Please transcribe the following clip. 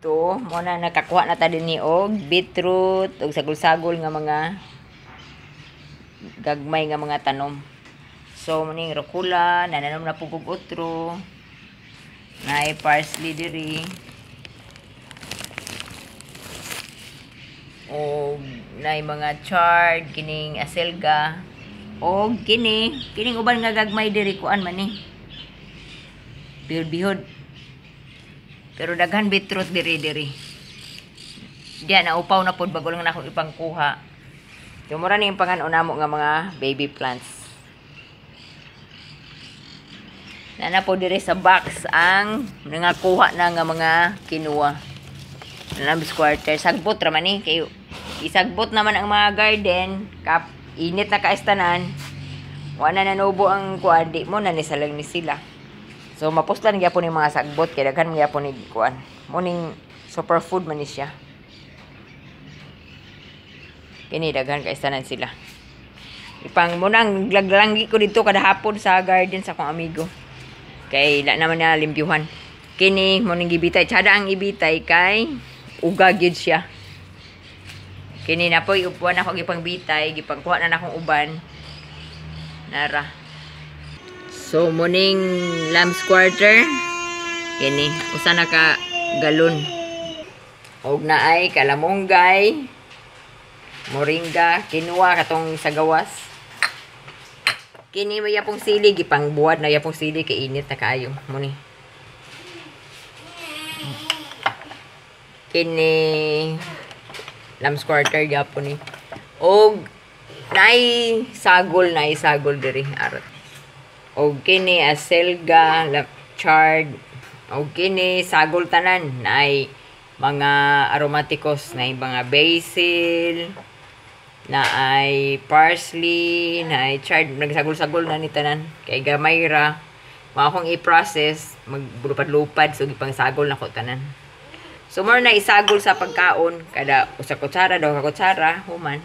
To, mo na nakakuha na ta dinhi og beetroot og sagol-sagol nga mga gagmay nga mga tanom. So muning rukula, nananom na pug og otro. Naay parsley diri. Og naay mga chard, kining aselga. Og kini, kining uban nga gagmay diri kuan man ni. Bihod-bihod. Pero daghan beetroot diri diri. Diya naupaw na pod, bago lang na ako ipangkuha. So mura ni yung pangan-on namo nga mga baby plants. Nana po diri sa box ang nangakuha na nga mga kinuha. Lamb's quarter sagbot ra man ni kay isagbot naman ang mga garden kap init na kaistanan. Wa na nanubo ang kuan, di mo na ni salang ni sila. So mapuslan gyapon ni mga sagbot kay daghan gyapon ni kuan. Mo ning superfood man ni siya. Kini daghan kaistanan sila. Ipang munang laglanggi ko dito kada hapon sa garden sa akong amigo. Kay la naman na limpyuhan. Kini mo ning gibitay, tsada ang ibitay kay uga gyud siya. Kini na poy upuan ako gipangbitay, gipangkuha na nakong uban. Nara. So muning lamb's quarter kini usa na ka galon. Og naay kalamunggay, moringa, kinuha katong sa gawas. Kini may yapong sili, gipangbuhat na yapong sili kay init na kaayo mo ni. Kini lamb's quarter gyapon ni. Og naay sagol diri arot. Og kini aselga, chard, og kini sagol tanan, naay mga aromaticos, naay mga basil, naay parsley, naay chard, nagsagol-sagol na ni tanan kay gamay ra. Mga akong i-process, maglupad-lupad, so gipangsagol na ko tanan. So more na isagol sa pagkaon, kada usa kutsara, duha ka kutsara, human.